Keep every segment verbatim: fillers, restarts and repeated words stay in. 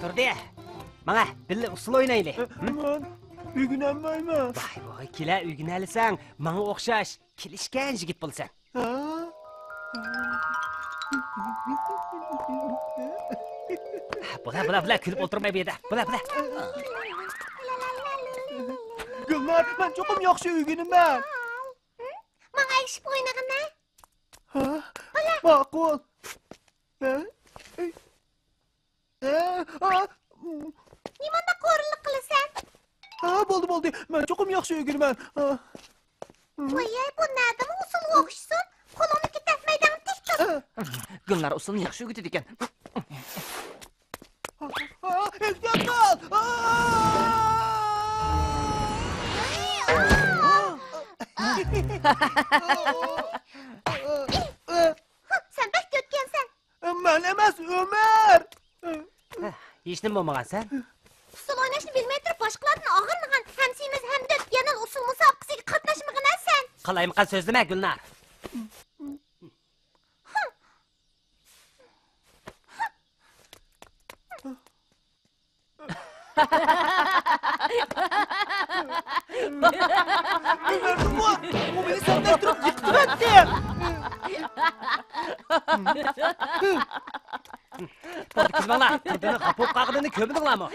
تۇردى، ماڭا بىللە ئۇسسۇل ئوينايلى. مەن ئۆگىنەلمەيمەن. ۋاي ۋاي، كېلە ئۆگىنەلىسەڭ، ماڭا ئوخشاش كېلىشكەن يىگىت بولىسەن. ھە؟ بولا، بولا، بولا، كۈلۈپ ئولتۇرماي بۇ يەردە. بولا، بولا. گۈلنار، مەن چوقۇم ياخشى ئۆگىنىمەن. ماڭا ئەگىشىپ ئوينىغىنە. ھە؟ ماقۇل. ھە؟ ھە؟ ھا؟ نېمانداق ھورۇنلۇق قىلىسەن؟ ھا، بولدى، بولدى. مەن چوقۇم ياخشى ئۆگىنىمەن. ھا. ۋاي، بۇ نەدىمۇ ئۇسسۇلغا ئوخشىسۇن؟ قولۇڭنى كۆتەرتمەيدىغان تىك تۇر. گۈلنار ئۇسسۇلنى ياخشى ئۆگىتىدىكەن. ھا، ئېھتىيات قىل! ھا! سەن بەك دۆتكەنسەن. مەن ئەمەس، ئۆمەر! ھە، ھېچنېمە بولمىغانسەن. ئۇسسۇل ئويناشنى بىلمەي تۇرۇپ، باشقىلاردىن ئاغرىنىدىغان، ھەم سېمىز، ھەم دۆت، يەنە ئۇسسۇل مۇسابىقىسىگە قاتناشمىغىن ھە سەن! قالايمىقان سۆزلىمە، گۈلنار. ئۆمەرنىڭ بۇ، ئۇ مېنى سەتلەشتۈرۈپ يىقىتىۋەتتى. بولدى، قىزماڭلار، تۇردىنىڭ خاپا بولۇپ قالغىنىنى كۆرمىدىڭلارمۇ؟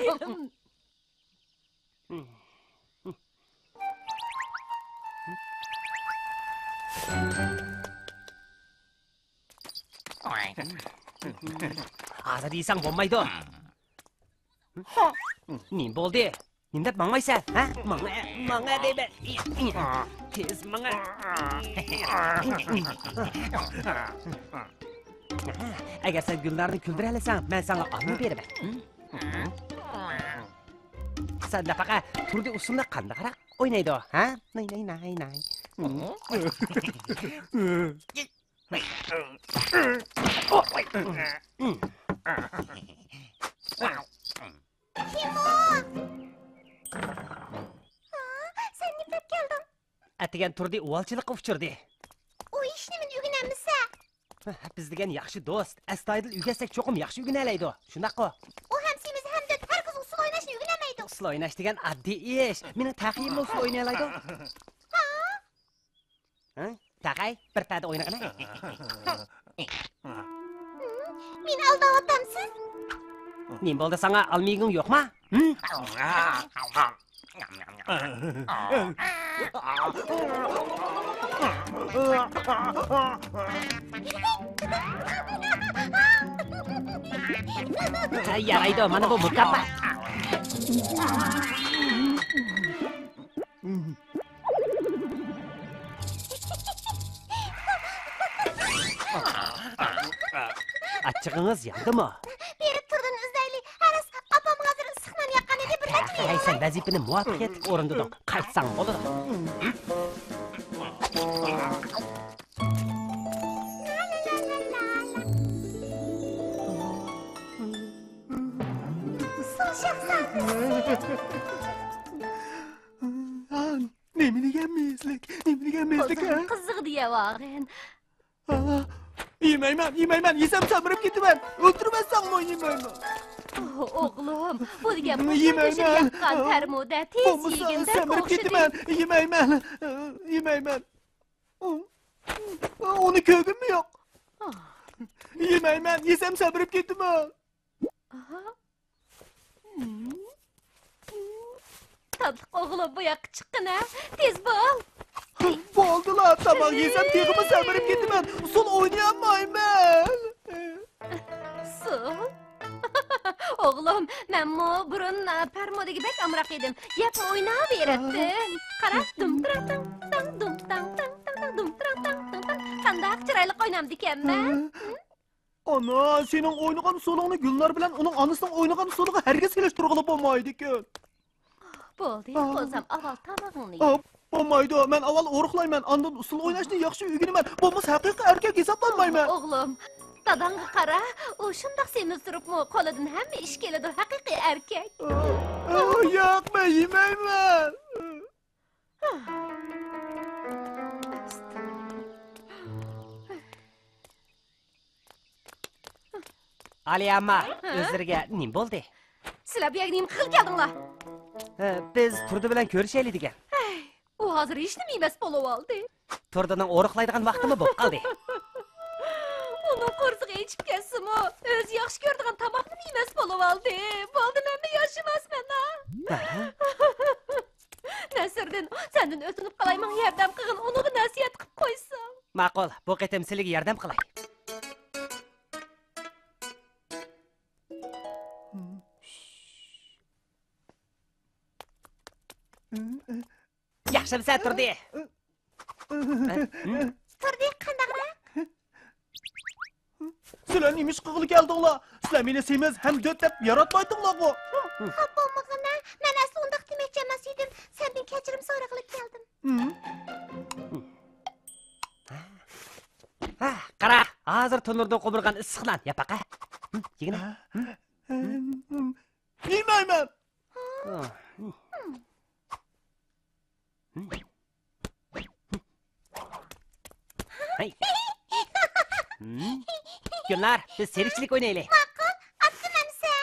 ھازىر يېسەڭ بولمايدۇ. نېمە بولدى؟ نېمە دەپ ماڭمايسەن، ھە؟ ماڭا، ماڭا دەيمەن. تېز ماڭا. ئەگەر سەن گۈلنارنى كۈلدۈرەلىسەڭ، مەن ساڭا ئالما بېرىمەن. سەن نەپەقە تۇردى ئۇسسۇلنى قانداقراق ئوينايدۇ، ھە؟ ناي، ناي، ناي، ناي. كىم ئۇ؟ ھا، سەن نېمە دەپ كەلدىڭ؟ ئەتىگەن تۇردى ئۇۋالچىلىققا ئۇچرىدى. ئۇ ھېچنېمىنى ئۆگىنەلمىسە. بىز دېگەن ياخشى دوست. ئەستايىدىل ئۆگەتسەك چوقۇم ياخشى ئۆگىنەلەيدۇ. شۇنداققۇ؟ ئۇ ھەم سېمىز، ھەم دۆت، ھەرگىز ئۇسسۇل ئويناشنى ئۆگىنەلمەيدۇ. ئۇسسۇل ئويناش دېگەن ئاددىي ئىش. مېنىڭ تەخىيىممۇ ئۇسسۇل ئوينىيالايدۇ. ھا؟ ھە؟ تەخەي، بىر پەدە ئوينىغىنە. مېنى ئالداۋاتامسىز؟ نېمە بولدى ساڭا؟ ئالما يېگۈڭ يوقما؟ ھىم؟ ھە، يارايدۇ، مانا بۇ مۇكاپات. ئاچچىقىڭىز ياندىمۇ؟ بېرىپ تۇردىن ئىزدەيلى. ھەرەس، ئاپام ھازىر ئىسسىق نان ياققان ئىدى، بىر نەچچە ھەي، سەن ۋەزىپىنى مۇۋەپپەقىيەتلىك ئورۇندىدىڭ. قايتساڭ بولىدۇ. سۇ شاھزادىسى. نېمە دېگەن مېزلىك، نېمە دېگەن مېزلىك، ھە؟ قىزىق دېيەۋاغىن. ھا، يېمەيمەن، يېمەيمەن، يېسەم سەمرىپ كېتىمەن. ئۆلتۈرۈۋەتسەڭمۇ يېمەيمەن. ئوغلۇم، بۇ دېگەن بۇ يېمەيمەن. ياققان پەرمۇدە، تېز يېگىندە سەمرىپ كېتىمەن. يېمەيمەن، يېمەيمەن. ئۇنى كۆرگۈممۇ يوق. يېمەيمەن، يېسەم سەمرىپ كېتىمەن. تاتلىق ئوغلۇم، بۇ ياققا چىققىنە، تېز بول. بولدىلا، تاماق يېسەم تېخىمۇ سەمرىپ كېتىمەن، ئۇسسۇل ئوينىيالمايمەن. ئۇسسۇل؟ ئوغلۇم، مەنمۇ بۇرۇن، ئە، پەرمۇدىگە بەك ئامراق ئىدىم. يەپمۇ ئويناۋېرەتتىم. قارا، دۇم تىراڭ تاڭ تاڭ، دۇم تاڭ تاڭ تاڭ تاڭ، دۇم تىراڭ تاڭ تاڭ تاڭ. قاندا؟ بەك چىرايلىق ئوينامدىكەنمەن. ھە؟ ئانا، سېنىڭ ئوينىغان ئۇسۇلۇڭنى گۈلنار بىلەن ئۇنىڭ ئانىسىنىڭ ئوينىغان ئۇسۇلىغا ھەرگىز سېلىشتۇرغىلى بولمايدىكەن. بولدى، ئا. بولسام ئاۋۋال تامىقىڭنى يە. ئا، بولمايدۇ، مەن ئاۋۋال ئورۇقلايمەن، ئاندىن ئۇسسۇل ئويناشنى ياخشى ئۆگىنىمەن، بولمىسا ھەقىقىي ئەركەك ھېسابلانمايمەن. ئوغلۇم، داداڭغا قارا، ئۇ شۇنداق سېمىز تۇرۇپمۇ قولىدىن ھەممە ئىش كېلىدۇ، ھەقىقىي ئەركەك. ئا، ئا، ياق، مەن يېمەيمەن. ئالىيە ئامما، ھە؟ ئۆزلىرىگە نېمە بولدى؟ سىلەر بۇ يەرگە نېمە قىلغىلى كەلدىڭلار؟ ھە، بىز تۇردى بىلەن كۆرۈشەيلى دېگەن. ھەي، ئۇ ھازىر ھېچنېمە يېمەس بولۇۋالدى. تۇردىنىڭ ئورۇقلايدىغان ۋاقتىمۇ بولۇپ قالدى. ئۇنىڭ قورسىقى ئېچىپ كەتسىمۇ، ئۆزى ياخشى كۆرىدىغان تاماقنىمۇ يېمەس بولۇۋالدى. بولدى، مەنمۇ ياشىماسمەن ھا. ئەھە. نەسىردىن، سەندىن ئۆتۈنۈپ قالاي، ماڭا ياردەم قىلغىن، ئۇنىڭغا نەسىھەت قىلىپ قويساڭ. ماقۇل، بۇ قېتىم سىلىگە ياردەم قىلاي. ياخشىمۇسەن، تۇردى؟ تۇردى، قانداقراق؟ سىلەر نېمە ئىش قىلغىلى كەلدىڭلار؟ سىلەر مېنى سېمىز ھەم دۆت دەپ ياراتمايتتىڭلارغۇ. خاپا بولمىغىنە، مەن ئەسلى ئۇنداق دېمەكچى ئەمەس ئىدىم. سەندىن كەچۈرۈم سورىغىلى كەلدىم. ھە، قارا، ھازىر تونۇردىن قومۇرغان ئىسسىق نان، ياپاق ھە. يېگىنە. يېمەيمەن. ھەي. گۈلنار، بىز تىرىكچىلىك ئوينايلى. ماقۇل، ئاتتىم ئەمسە.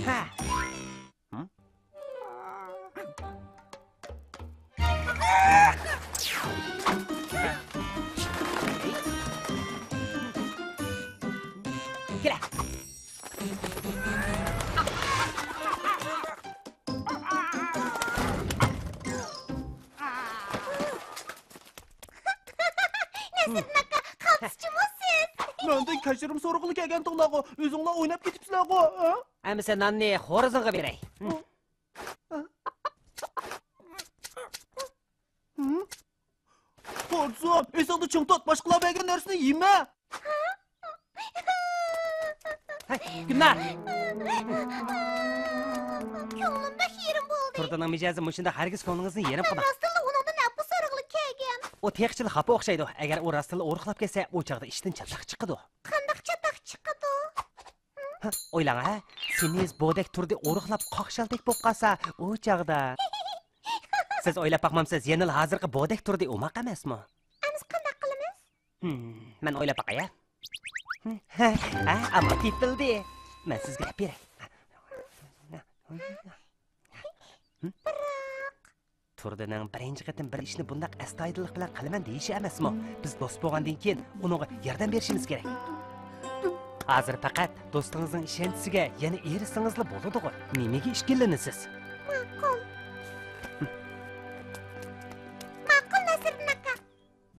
ھە. كېلە. نەسىردىن ئاكا، قالتىسچىمۇ سىز؟ مەندىن كەچۈرۈم سورىغىلى كەلگەنتىڭلارغۇ، ئۆزۈڭلار ئويناپ كېتىپسىلەرغۇ، ھە؟ ئەمىسە ناننى خورىزىڭغا بېرەي. قورسۇن، ئېسىڭدە چىڭ تۇت، باشقىلار بەرگەن نەرسىنى يېمە. ھەي، گۈلنار! كۆڭلۈم بەك يېرىم بولدى. تۇردىنىڭ مىجەزى مۇشۇنداق، ھەرگىز كۆڭلىڭىزنى يېرىم قىلماڭ. مەن راستتىنلا ئۇنىڭدىن ئەپۇ سورىغىلى كەلگەن. ئۇ تېخىچىلا خاپا ئوخشايدۇ. ئەگەر ئۇ راستتىنلا ئورۇقلاپ كەتسە، ئۇ چاغدا ئىشتىن چاتاق چىقىدۇ. قانداق چاتاق چىقىدۇ؟ ھە، ئويلاڭ ھە، سېمىز بودەك تۇردى ئورۇقلاپ قاقشالدەك بولۇپ قالسا، ئۇ چاغدا. سىز ئويلاپ باقمامسىز، يەنىلا ھازىرقى بودەك تۇردى ئوماق ئەمەسمۇ؟ ئەمىسە قانداق قىلىمىز؟ ھىم، مەن ئويلاپ باقاي ھە. ھە، ھە، ئەمما تېپىلدى. مەن سىزگە دەپ بېرەي. بىراق. تۇردىنىڭ بىرىنچى قېتىم بىر ئىشنى بۇنداق ئەستايىدىللىق بىلەن قىلىمەن دېيىشى ئەمەسمۇ؟ بىز دوست بولغاندىن كېيىن ئۇنىڭغا ياردەم بېرىشىمىز كېرەك. ھازىر پەقەت دوستىڭىزنىڭ ئىشەنچىسىگە يەنە ئېرىشسىڭىزلا بولىدىغۇ. نېمىگە ئىككىلىنىسىز؟ ماقۇل.